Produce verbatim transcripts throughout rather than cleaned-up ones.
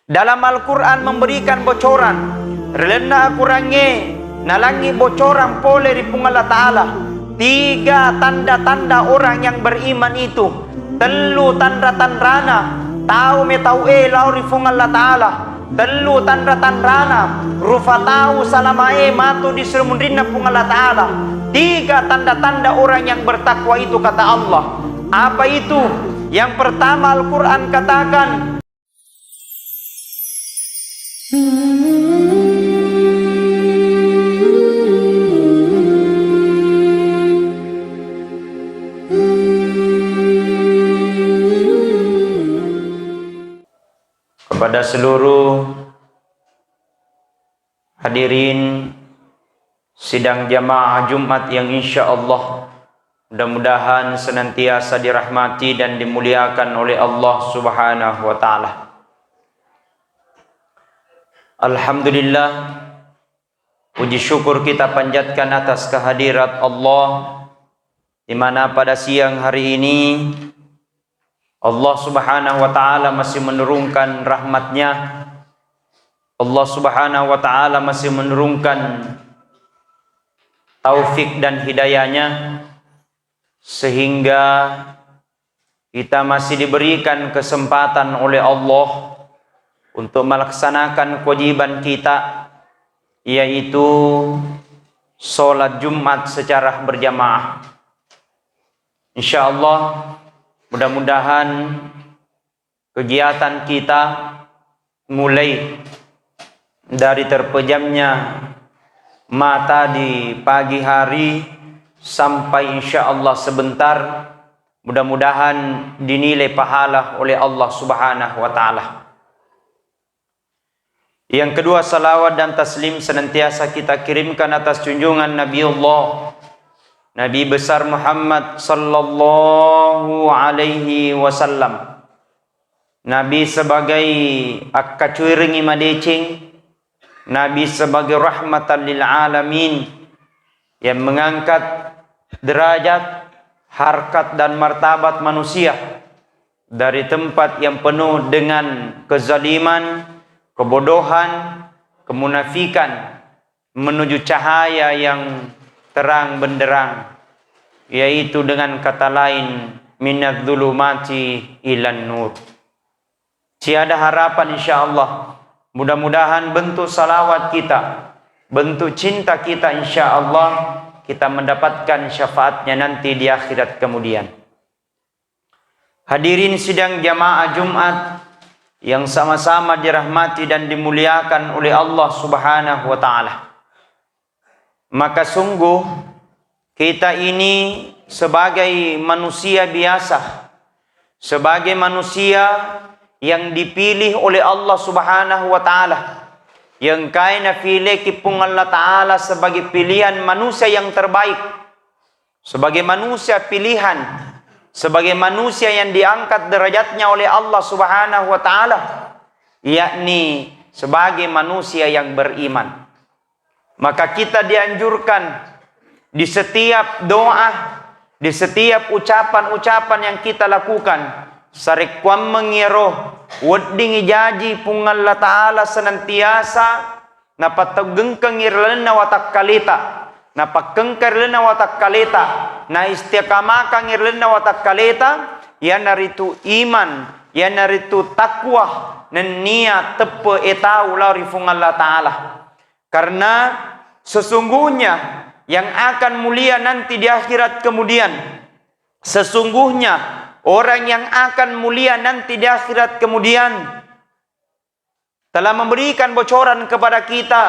Dalam Al-Quran memberikan bocoran, ri lalenna Akorangnge nalangi bocoran pole ri Puang Allah Ta'ala. Tiga tanda-tanda orang yang beriman itu. Tellu tanra-tanrana tau metau e lao ri Puang Allah Ta'ala. Tellu tanra-tanrana rufa tau salama e matu di selumunrinna Puang Allah Ta'ala. Tiga tanda-tanda orang yang bertakwa itu, kata Allah. Apa itu? Yang pertama, Al-Quran katakan, kepada seluruh hadirin sidang jamaah Jumat yang insya Allah mudah-mudahan senantiasa dirahmati dan dimuliakan oleh Allah Subhanahu wa Ta'ala. Alhamdulillah, puji syukur kita panjatkan atas kehadirat Allah, di mana pada siang hari ini Allah Subhanahu wa Ta'ala masih menurunkan rahmatnya. Allah Subhanahu wa Ta'ala masih menurunkan taufik dan hidayahnya, sehingga kita masih diberikan kesempatan oleh Allah untuk melaksanakan kewajiban kita, yaitu sholat Jumat secara berjamaah. Insya Allah, mudah-mudahan kegiatan kita mulai dari terpejamnya mata di pagi hari sampai insya Allah sebentar, mudah-mudahan dinilai pahala oleh Allah Subhanahu wa Ta'ala. Yang kedua, salawat dan taslim senantiasa kita kirimkan atas junjungan Nabiullah, Nabi besar Muhammad sallallahu alaihi wasallam. Nabi sebagai akkacuirengngi madeceng, Nabi sebagai rahmatan lil alamin, yang mengangkat derajat, harkat, dan martabat manusia dari tempat yang penuh dengan kezaliman, kebodohan, kemunafikan, menuju cahaya yang terang benderang, yaitu dengan kata lain, minadz dzulumati ilan nur. Tiada harapan, insya Allah. Mudah-mudahan bentuk salawat kita, bentuk cinta kita, insya Allah, kita mendapatkan syafaatnya nanti di akhirat kemudian. Hadirin sidang jamaah Jumat yang sama-sama dirahmati dan dimuliakan oleh Allah Subhanahu wa Ta'ala. Maka sungguh kita ini sebagai manusia biasa, sebagai manusia yang dipilih oleh Allah Subhanahu wa Ta'ala, yang kaina fileki Puang Allah Ta'ala sebagai pilihan manusia yang terbaik, sebagai manusia pilihan, sebagai manusia yang diangkat derajatnya oleh Allah Subhanahu wa Ta'ala, yakni sebagai manusia yang beriman. Maka kita dianjurkan di setiap doa, di setiap ucapan-ucapan yang kita lakukan, sarekkuammengngi ero weddingngi jaji Puang Allah Ta'ala senantiasa napatteggengkengngi ri lalenna watakkaleta, napakkengka ri lalenna watakkaleta, naistiqamakangngi ri lalenna watakkaleta, iyanaritu iman, iyanaritu takwa, nennia teppe e tau lao ri Puang Allah Ta'ala. Karena sesungguhnya yang akan mulia nanti di akhirat kemudian, sesungguhnya orang yang akan mulia nanti di akhirat kemudian telah memberikan bocoran kepada kita,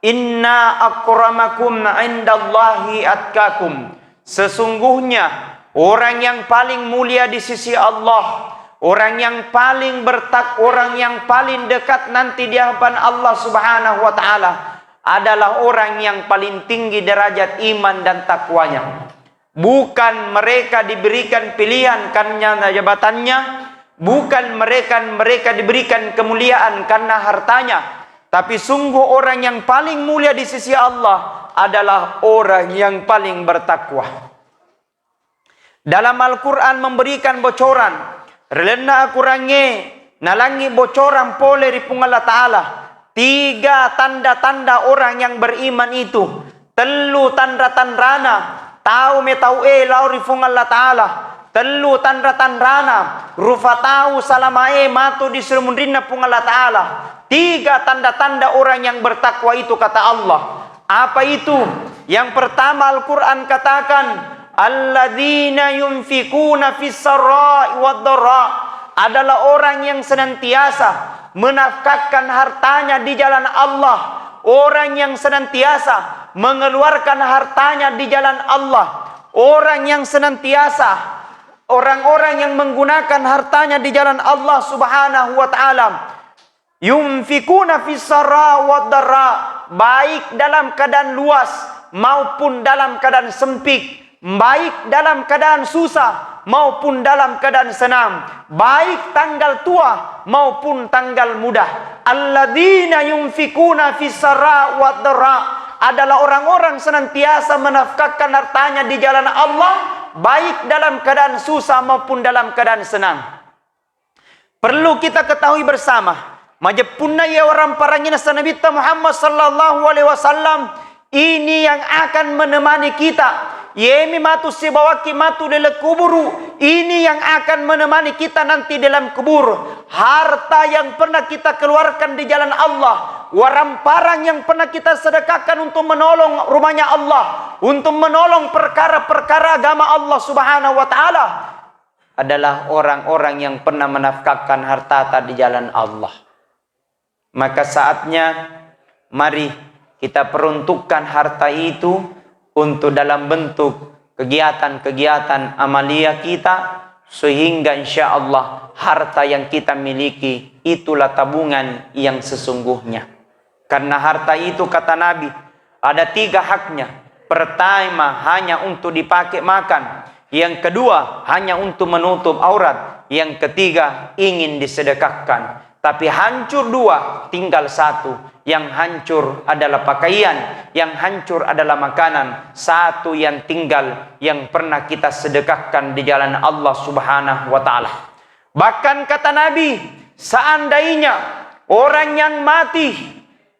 "Inna akramakum indallahi atqakum." Sesungguhnya orang yang paling mulia di sisi Allah, orang yang paling bertak-, orang yang paling dekat nanti di hadapan Allah Subhanahu wa Ta'ala adalah orang yang paling tinggi derajat iman dan takwanya. Bukan mereka diberikan pilihan karena jabatannya, bukan mereka, mereka diberikan kemuliaan karena hartanya, tapi sungguh orang yang paling mulia di sisi Allah adalah orang yang paling bertakwa. Dalam Al-Quran memberikan bocoran, ri lalenna Akorangnge Nalangngi bocorang pole ri Puang Allah Ta'ala. Tiga tanda-tanda orang yang beriman itu. Tellu tanra-tanrana tau metau'e lao ri Puang Allah Ta'ala. Tellu tanra-tanrana rufa tau salamae matu di semunrinna Puang Allah Ta'ala. Tiga tanda-tanda orang yang bertakwa itu, kata Allah. Apa itu? Yang pertama, Al-Quran katakan, "Alladzina yunfikuna fis sarra'i wad dharra," adalah orang yang senantiasa menafkahkan hartanya di jalan Allah, orang yang senantiasa mengeluarkan hartanya di jalan Allah, orang yang senantiasa, orang-orang yang menggunakan hartanya di jalan Allah Subhanahu wa Ta'ala. Yunfikuna fis sarra wad darra, baik dalam keadaan luas maupun dalam keadaan sempit, baik dalam keadaan susah maupun dalam keadaan senang, baik tanggal tua maupun tanggal muda. Alladzina yunfikuna fis sarra wad darra adalah orang-orang senantiasa menafkahkan hartanya di jalan Allah, baik dalam keadaan susah maupun dalam keadaan senang. Perlu kita ketahui bersama, majeppunna iya waramparangngi nasa Nabitta Muhammad sallallahu alaihi wasallam, ini yang akan menemani kita. Yemi matu sibawaki matu dalam kuburu, ini yang akan menemani kita nanti dalam kubur. Harta yang pernah kita keluarkan di jalan Allah, waramparang yang pernah kita sedekahkan untuk menolong rumahnya Allah, untuk menolong perkara-perkara agama Allah Subhanahu wa Ta'ala, adalah orang-orang yang pernah menafkahkan hartata di jalan Allah. Maka saatnya, mari kita peruntukkan harta itu untuk dalam bentuk kegiatan-kegiatan amalia kita, sehingga insya Allah harta yang kita miliki itulah tabungan yang sesungguhnya. Karena harta itu, kata Nabi, ada tiga haknya. Pertama, hanya untuk dipakai makan. Yang kedua, hanya untuk menutup aurat. Yang ketiga, ingin disedekahkan. Tapi hancur dua, tinggal satu. Yang hancur adalah pakaian, yang hancur adalah makanan. Satu yang tinggal, yang pernah kita sedekahkan di jalan Allah Subhanahu wa Ta'ala. Bahkan kata Nabi, seandainya orang yang mati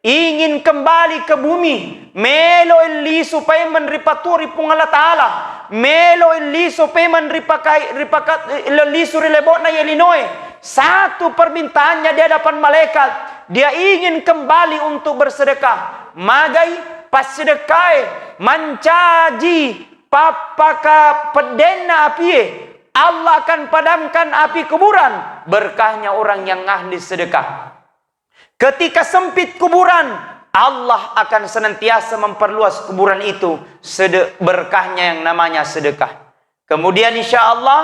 ingin kembali ke bumi, melo lisu paimeng ri patuo ri Puang Allah Ta'ala, melo lisu paimeng ri pakai, ri paka-, lisu ri lebo'na iya linoe. Satu permintaannya di hadapan malaikat, dia ingin kembali untuk bersedekah. Magai? Passedekae mancaji pappaka peddenna apie. Allah akan padamkan api kuburan, berkahnya orang yang ahli sedekah. Ketika sempit kuburan, Allah akan senantiasa memperluas kuburan itu, sede-, berkahnya yang namanya sedekah. Kemudian insya Allah,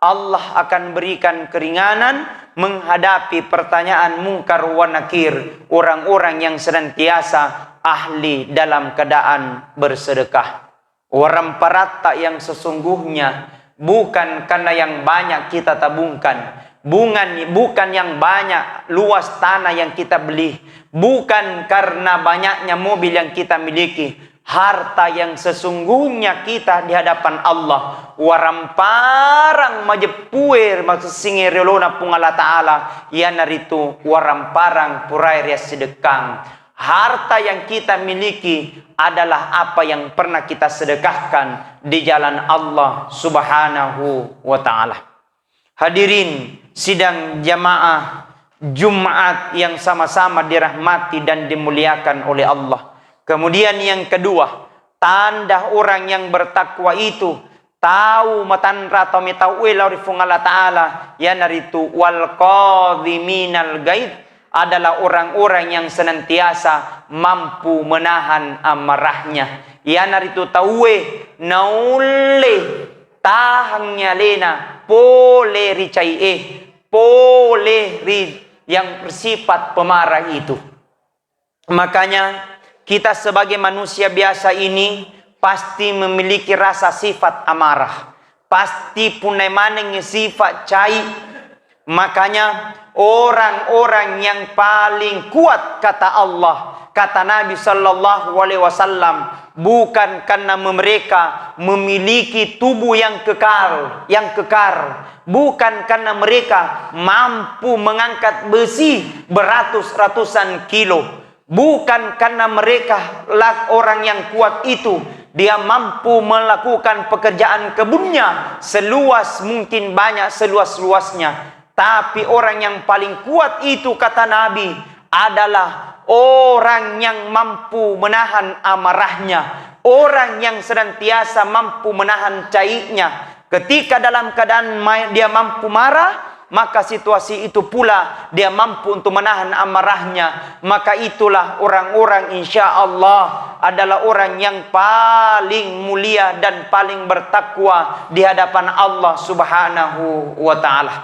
Allah akan berikan keringanan menghadapi pertanyaan Mungkar wa Nakir, orang-orang yang senantiasa ahli dalam keadaan bersedekah. Waramparatta yang sesungguhnya bukan karena yang banyak kita tabungkan, bungan-, bukan yang banyak luas tanah yang kita beli, bukan karena banyaknya mobil yang kita miliki. Harta yang sesungguhnya kita di hadapan Allah, waramparang majeppue masessinge riolona Puang Allah Ta'ala, iyanaritu waramparang purae riassidekkang. Harta yang kita miliki adalah apa yang pernah kita sedekahkan di jalan Allah Subhanahu wa Ta'ala. Hadirin sidang jamaah Jumat yang sama-sama dirahmati dan dimuliakan oleh Allah. Kemudian yang kedua, tanda orang yang bertakwa itu tau matanra tau metau'e lao ri Fuang Allah Ta'ala, iyanaritu wal kadhiminal ghaidz, adalah orang-orang yang senantiasa mampu menahan amarahnya. Iyanaritu tauwe naulle tahangngi alena pole ri cai'e, pole ri yang bersifat pemarah itu. Makanya, kita sebagai manusia biasa ini pasti memiliki rasa sifat amarah. Pasti punnai manengngi sifat cai. Makanya, orang-orang yang paling kuat, kata Allah, Kata Nabi sallallahu alaihi wasallam, bukan karena mereka memiliki tubuh yang kekal, yang kekar, bukan karena mereka mampu mengangkat besi beratus-ratusan kilo, bukan karena mereka lak-, orang yang kuat itu, dia mampu melakukan pekerjaan kebunnya seluas mungkin banyak, seluas-luasnya. Tapi orang yang paling kuat itu, kata Nabi, adalah orang yang mampu menahan amarahnya, orang yang senantiasa mampu menahan cainya. Ketika dalam keadaan ma-, dia mampu marah, maka situasi itu pula dia mampu untuk menahan amarahnya. Maka itulah orang-orang, insya Allah, adalah orang yang paling mulia dan paling bertakwa di hadapan Allah Subhanahu wa Ta'ala.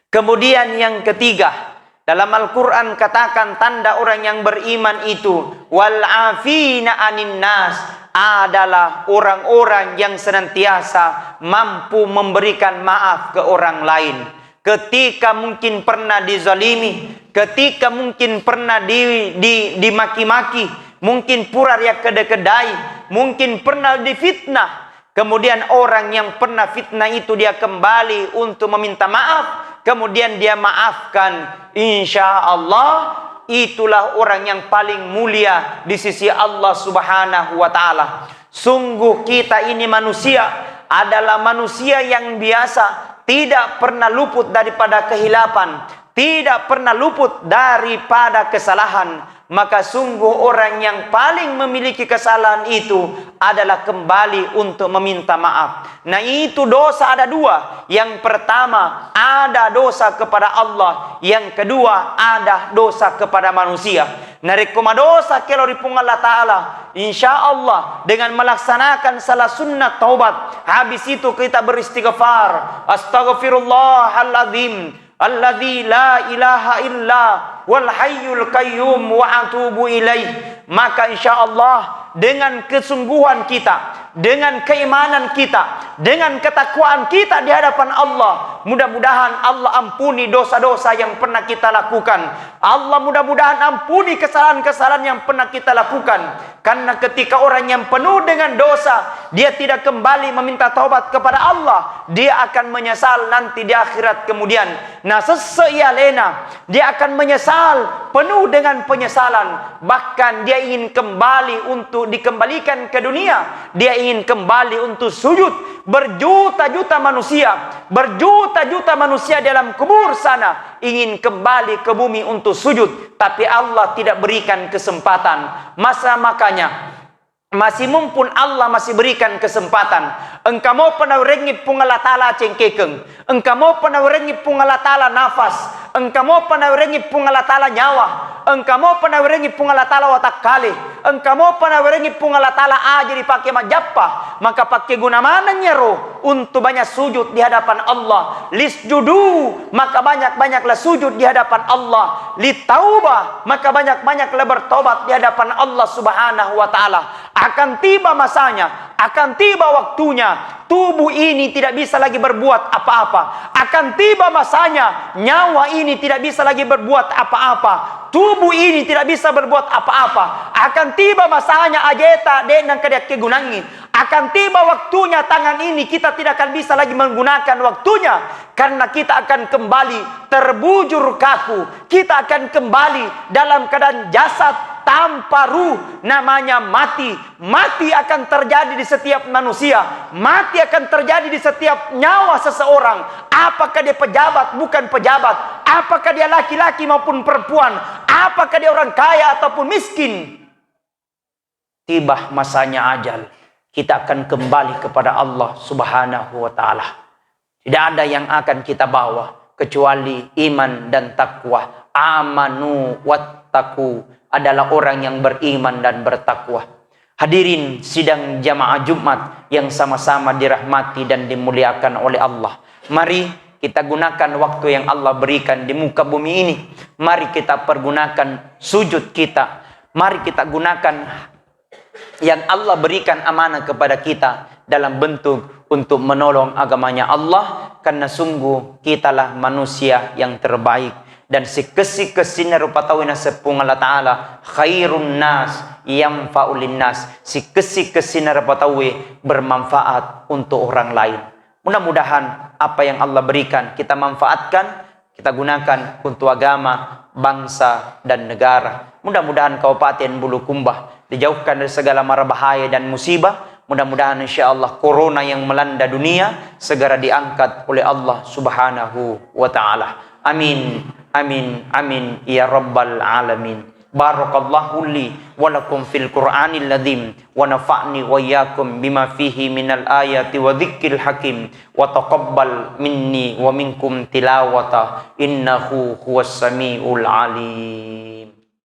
Kemudian yang ketiga, dalam Al-Quran katakan tanda orang yang beriman itu, "Wal afina anin nas", adalah orang-orang yang senantiasa mampu memberikan maaf ke orang lain. Ketika mungkin pernah dizalimi, ketika mungkin pernah di, di, dimaki-maki, mungkin pura riakkedai, mungkin pernah difitnah, kemudian orang yang pernah fitnah itu dia kembali untuk meminta maaf, kemudian dia maafkan, insya Allah, itulah orang yang paling mulia di sisi Allah Subhanahu wa Ta'ala. Sungguh kita ini manusia, adalah manusia yang biasa, tidak pernah luput daripada kehilapan, tidak pernah luput daripada kesalahan. Maka sungguh orang yang paling memiliki kesalahan itu adalah kembali untuk meminta maaf. Nah, itu dosa ada dua. Yang pertama, ada dosa kepada Allah. Yang kedua, ada dosa kepada manusia. Narekko madosa kelo ri Puang Allah Ta'ala, insya Allah, dengan melaksanakan salah sunnah taubat, habis itu kita beristighfar, "Astaghfirullahaladzim, alladzi la ilaha illa huwal hayyul qayyum wa atubu ilaih." Maka insya Allah, dengan kesungguhan kita, dengan keimanan kita, dengan ketakwaan kita di hadapan Allah, mudah-mudahan Allah ampuni dosa-dosa yang pernah kita lakukan. Allah mudah-mudahan ampuni kesalahan-kesalahan yang pernah kita lakukan. Karena ketika orang yang penuh dengan dosa, dia tidak kembali meminta taubat kepada Allah, dia akan menyesal nanti di akhirat kemudian. Nah, sesse iya alena, dia akan menyesal, penuh dengan penyesalan. Bahkan dia ingin kembali untuk dikembalikan ke dunia. Dia ingin kembali untuk sujud. Berjuta-juta manusia, berjuta-juta manusia di alam kubur sana ingin kembali ke bumi untuk sujud, tapi Allah tidak berikan kesempatan. Masa makanya, masih mumpung Allah masih berikan kesempatan. Engka mopa nawerengngi Puang Allah Ta'ala cengkekeng. Engka mopa nawerengngi Puang Allah Ta'ala nafas. Engka mopa nawerengngi Puang Allah Ta'ala nyawa. Engka mopa nawerengngi Puang Allah Ta'ala watakkale. Engka mopa nawerengngi Puang Allah Ta'ala aja dipake majjappa. Maka pakkeguna maneng iyaro untuk banyak sujud di hadapan Allah. Lisjudu, maka banyak-banyaklah sujud di hadapan Allah. Litauba, maka banyak-banyaklah bertobat di hadapan Allah Subhanahu wa Ta'ala. Akan tiba masanya, akan tiba waktunya, tubuh ini tidak bisa lagi berbuat apa-apa. Akan tiba masanya, nyawa ini tidak bisa lagi berbuat apa-apa. Tubuh ini tidak bisa berbuat apa-apa. Akan tiba masanya, ajeta de' nengka diakkegunangngi. Akan tiba waktunya, tangan ini kita tidak akan bisa lagi menggunakan waktunya, karena kita akan kembali terbujur kaku. Kita akan kembali dalam keadaan jasad tanpa ruh, namanya mati. Mati akan terjadi di setiap manusia. Mati akan terjadi di setiap nyawa seseorang. Apakah dia pejabat, bukan pejabat? Apakah dia laki-laki maupun perempuan? Apakah dia orang kaya ataupun miskin? Tiba masanya ajal, kita akan kembali kepada Allah Subhanahu wa Ta'ala. Tidak ada yang akan kita bawa kecuali iman dan takwa. Amanu wattaqu, adalah orang yang beriman dan bertakwa. Hadirin sidang jamaah Jumat yang sama-sama dirahmati dan dimuliakan oleh Allah. Mari kita gunakan waktu yang Allah berikan di muka bumi ini. Mari kita pergunakan sujud kita. Mari kita gunakan yang Allah berikan amanah kepada kita dalam bentuk untuk menolong agamanya Allah, karena sungguh kitalah manusia yang terbaik. Dan sikkessi-kessinna rupa tauwe naseng Puang Allah Ta'ala, khairun nas yanfa'u linnas. Sikkessi-kessinna rupa tauwe bermanfaat untuk orang lain. Mudah-mudahan apa yang Allah berikan kita manfaatkan, kita gunakan untuk agama, bangsa, dan negara. Mudah-mudahan Kabupaten Bulukumba dijauhkan dari segala mara bahaya dan musibah. Mudah-mudahan insya Allah corona yang melanda dunia segera diangkat oleh Allah Subhanahu wa Ta'ala. Amin, amin, amin, ya rabbal alamin. Barakallahu li wa lakum fil Qur'anil azim, wa nafa'ni wa iyyakum bima fihi minal ayati wa dzikril hakim, wa taqabbal minni wa minkum tilawata, innahu huwas samiul alim.